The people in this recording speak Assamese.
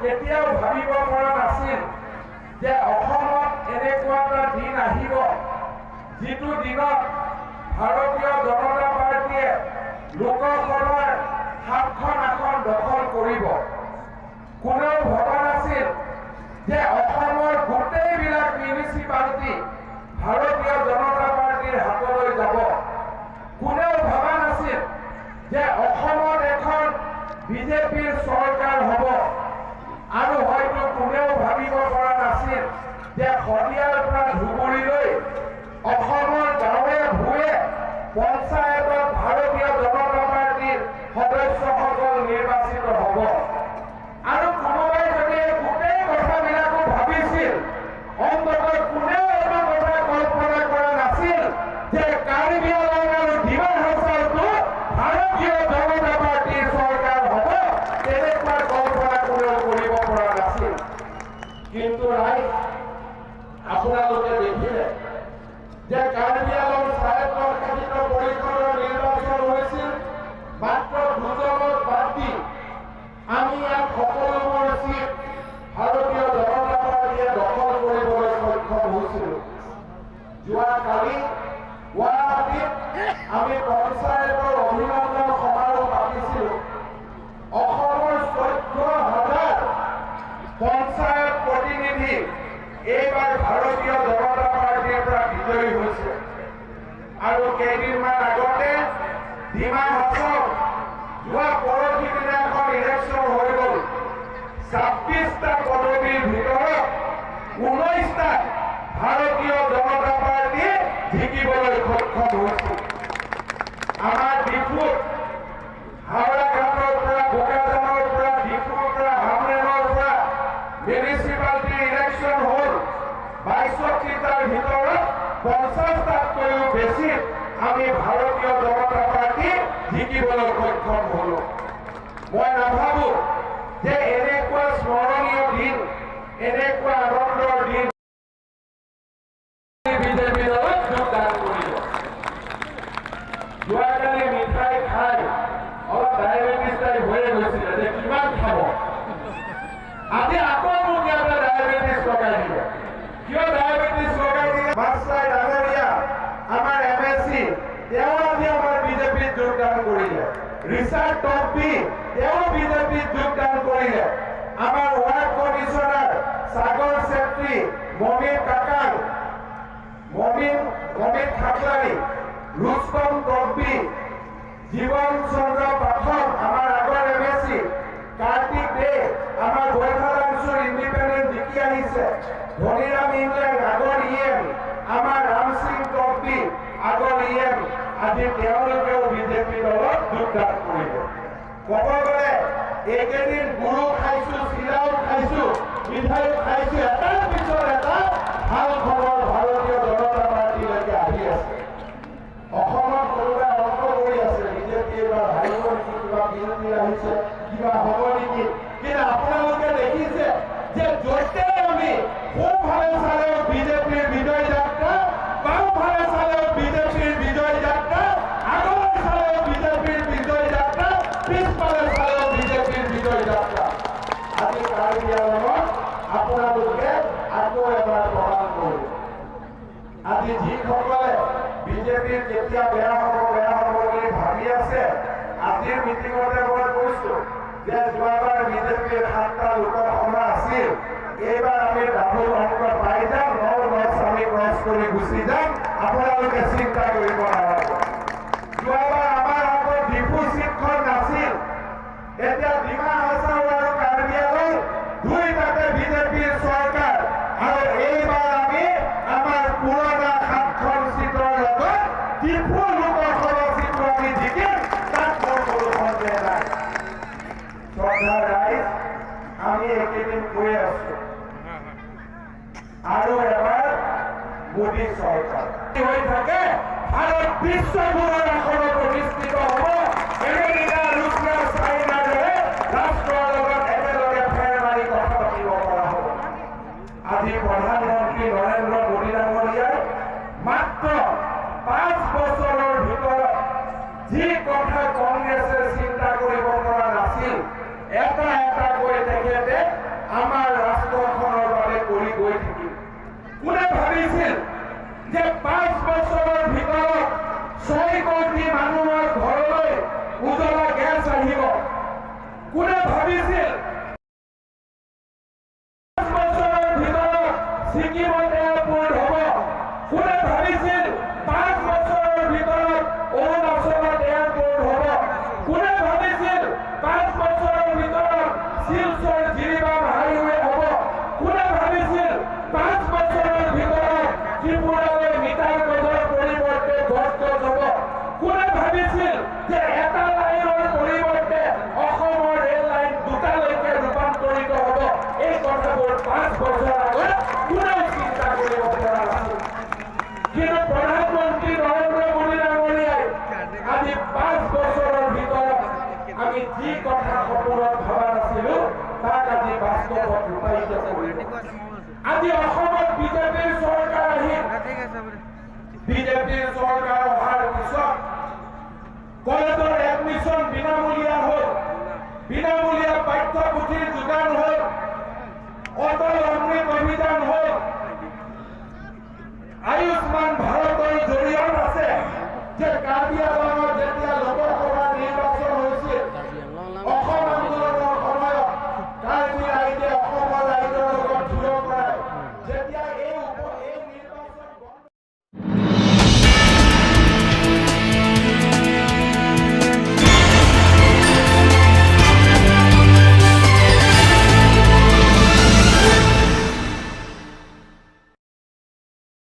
কেতিয়াও ভাবিব পৰা নাছিল যে অসমত এনেকুৱা এটা দিন আহিব যিটো দিনত ভাৰতীয় জনতা পাৰ্টীয়ে লোকসভাৰ 7খন আসন দখল কৰিব। কোনেও ভবা নাছিল যে অসমৰ গোটেইবিলাক মিউনিচিপালিটি ভাৰতীয় জনতা পাৰ্টীৰ হাতলৈ যাব। কোনেও ভবা নাছিল যে অসমত এখন বিজেপিৰ চৰকাৰ হ'ব। আৰু হয়তো কোনেও ভাবিব পৰা নাছিল যে শদিয়াৰ পৰা ধুবুৰীলৈ অসমৰ গাঁৱে ভূঞে পঞ্চায়তত ভাৰতীয় জনতা পাৰ্টীৰ সদস্যসকল নিৰ্বাচিত হ'ব। আৰু কোনোবাই যদি গোটেই কথাবিলাকো ভাবিছিল, অন্ততঃ কোনেও এইটো কথা কল্পনা কৰা নাছিল যে কাৰ্বি আংলং আৰু ডিমা হাছাওতো ভাৰতীয় জনতা পাৰ্টীৰ চৰকাৰ হ'ব। তেনেকুৱা কল্পনা কোনেও কৰিব পৰা নাছিল। কিন্তু ৰাইজ, আপোনালোকে দেখিলে যে কাৰ্বি আংলং স্বায়ত্তশাসিত পৰিষদৰ নিৰ্বাচন হৈছিল, মাত্ৰ দুজনক বাদ দি আমি ইয়াত সকলোবোৰ চিট ভাৰতীয় জনতা পাৰ্টীয়ে দখল কৰিবলৈ সক্ষম হৈছিলোঁ। যোৱাকালি গুৱাহাটীত আমি পঞ্চায়তৰ অভিনন্দন সমাৰোহ পাতিছিলোঁ। অসমৰ 14,000 পঞ্চায়ত প্ৰতিনিধি এইবাৰ ভাৰতীয় জনতা পাৰ্টীৰ পৰা বিজয়ী হৈছে। আৰু কেইদিনমান আগতে ডিমা হাছাও যোৱা পৰহি দিনাখন ইলেকশ্যন হৈ গ'ল। 26টা পদবীৰ ভিতৰত 19টাত ভাৰতীয় জনতা পাৰ্টীয়ে জিকিবলৈ সক্ষম হৈছিল। আমাৰ ডিফুত হাওৰাঘাটৰ পৰা, বোকাজানৰ পৰা, ডিফুৰ পৰা, হামৰেনৰ পৰা মিউনিচিপালিটিৰ ইলেকশ্যন হ'ল। 62টাৰ ভিতৰত 50টাতকৈও বেছি আমি ভাৰতীয় জনতা পাৰ্টী জিকিবলৈ সক্ষম হলো। মই নাভাবো যে এনেকুৱা স্মৰণীয় দিন, এনেকুৱা আনন্দৰ দিন বিজেপি দলত যোগদান কৰিব। যোৱাকালি মিঠাই খাই অলপ ডায়েবেটিছ টাইপ হৈয়ে গৈছিলে যে কিমান খাব। আজি আকৌ মোক ইয়াতে ডায়েবেটিছ লগাই দিলে। কিয় ডায়েবেটিছ লগাই দিলে? মাছলাই ডাঙৰীয়া আমাৰ MSc, তেওঁ আজি আমাৰ বিজেপিত যোগদান কৰিলে। ৰিচাৰ্ড টম্পি, তেওঁ বিজেপিত যোগদান কৰিলে। আমাৰ ৱাৰ্ড কমিশ্যনাৰ সাগৰ চেত্ৰী, মমিন কাকাং, মমিন খাকলাৰী, ৰুস্তম টম্পি, জীৱন চন্দ্ৰ পাঠক আমাৰ আগৰ MSc, Kartik দে আমাৰ বৈঠালাংচুৰ ইণ্ডিপেণ্ডেণ্ট জিকি আহিছে, ধনীৰাম ইংলেণ্ড আগৰ EM, আমাৰ ৰামসিং টম্পি আগৰ EM, আজি তেওঁলোকেও বিজেপি দলত যোগদান কৰিব। ক'ব গ'লে এইকেইদিন গুৰু খাইছো, চিৰাও খাইছো, মিঠাইও খাইছো, এটাৰ পিছত এটা ভাল খবৰ ভাৰতীয় জনতা পাৰ্টীলৈকে আহি আছে। অসমত কোনোবাই অংক কৰি আছে বিজেপি এইবাৰ হাৰিব নেকি, কিবা বিল বিল আহিছে, কিবা হ'ব নেকি। কিন্তু আপোনালোকে দেখিছে যে য'তে আমি সোঁফালে চালেও বিজেপিৰ বিজয় যাত্ৰা, বাওঁফালে চালেও বিজেপিৰ বিজয় যাত্ৰা, আগলৈ চালেও বিজেপিৰ বিজয় যাত্ৰা, পিছফালে চালেও বিজেপিৰ বিজয় যাত্ৰা। আজি কাৰ্বি আংলঙত আপোনালোকে আকৌ এবাৰ প্ৰমাণ কৰিব। আজি যিসকলে বিজেপিৰ কেতিয়া বেয়া হ'ব বেয়া হ'ব বুলি ভাবি আছে, আজিৰ মিটিঙতে মই কৈছো যে যোৱাবাৰ বিজেপিৰ 7টা লোকসভা আছিল, এইবাৰ আমি ডাবুল অংক পাই যাম, 9 10 আমি ক্ৰছ কৰি গুচি যাম, আপোনালোকে চিন্তা কৰিব নালাগে। যোৱাবাৰ আমাৰ হাতত ডিফু চিটখন নাছিল, এতিয়া ডিমা হাছাও আৰু কাৰ্বি আংলং দুইটাতে বিজেপিৰ চৰকাৰ। আৰু এইবাৰ আমি আমাৰ পুৰণা 7খন চিটৰ লগত ডিফু লোকসভা চিটটো আমি জিকিম, তাত মোৰ কোনো সন্দেহ নাই। শ্ৰদ্ধাৰ ৰাইজ, আমি এইকেইদিন কৈ আছো আৰু এবাৰ মোদী চৰকাৰ হৈ থাকে, ভাৰত বিশ্বগুৰুৰ আসনত প্ৰতিষ্ঠিত হ'ব। আমেৰিকা, ৰুছিয়া, চাইনাৰ দৰে ৰাষ্ট্ৰৰ লগত একেলগে ফেৰ মাৰি কথা পাতিব পৰা হ'ব। আজি প্ৰধানমন্ত্ৰী নৰেন্দ্ৰ মোদী ডাঙৰীয়াই মাত্ৰ 5 বছৰৰ ভিতৰত যি কথা কংগ্ৰেছে চিন্তা কৰিব পৰা নাছিল, এটা এটাকৈ তেখেতে আমাৰ ৰাষ্ট্ৰখনৰ বাবে কৰি গৈ থাকিম। কোনে ভাবিছিল যে 5 বছৰৰ ভিতৰত 6 কোটি মানুহৰ ঘৰলৈ উজলা গেছ আহিব? কোনে ভাবিছিল 5 বছৰৰ ভিতৰত ছিকিমত এয়াৰপৰ্ট হ'ব? কোনে ভাবিছিল 5 বছৰৰ ভিতৰত অৰুণাচলত এয়াৰপৰ্ট হ'ব? কোনে ভাবিছিল 5 বছৰৰ ভিতৰত শিলচৰ জিৰিবাম হাইৱে হ'ব? কোনে ভাবিছিল 5 বছৰৰ ভিতৰত ত্ৰিপুৰালৈ মিটাৰ গজৰ পৰিৱৰ্তে 10 গজ হ'ব? কোনে ভাবিছিল যে এটা লাইনৰ পৰিৱৰ্তে অসমৰ ৰেল লাইন দুটালৈকে ৰূপান্তৰিত হ'ব? এই কথাবোৰ 5 বছৰ আগত কোনেও চিন্তা কৰিব পৰা নাছিল। কিন্তু প্ৰধানমন্ত্ৰী নৰেন্দ্ৰ মোদী ডাঙৰীয়াই আজি 5 বছৰৰ ভিতৰত আমি যি কথা সপোনত ভবা নাছিলো তাক আজি বাস্তৱত ৰূপায়িত কৰিব। আজি অসমত বিজেপিৰ চৰকাৰ আহিল। বিজেপিৰ চৰকাৰ অহাৰ পিছত কলেজৰ এডমিশ্যন বিনামূলীয়া হ'ল। বিনামূলীয়া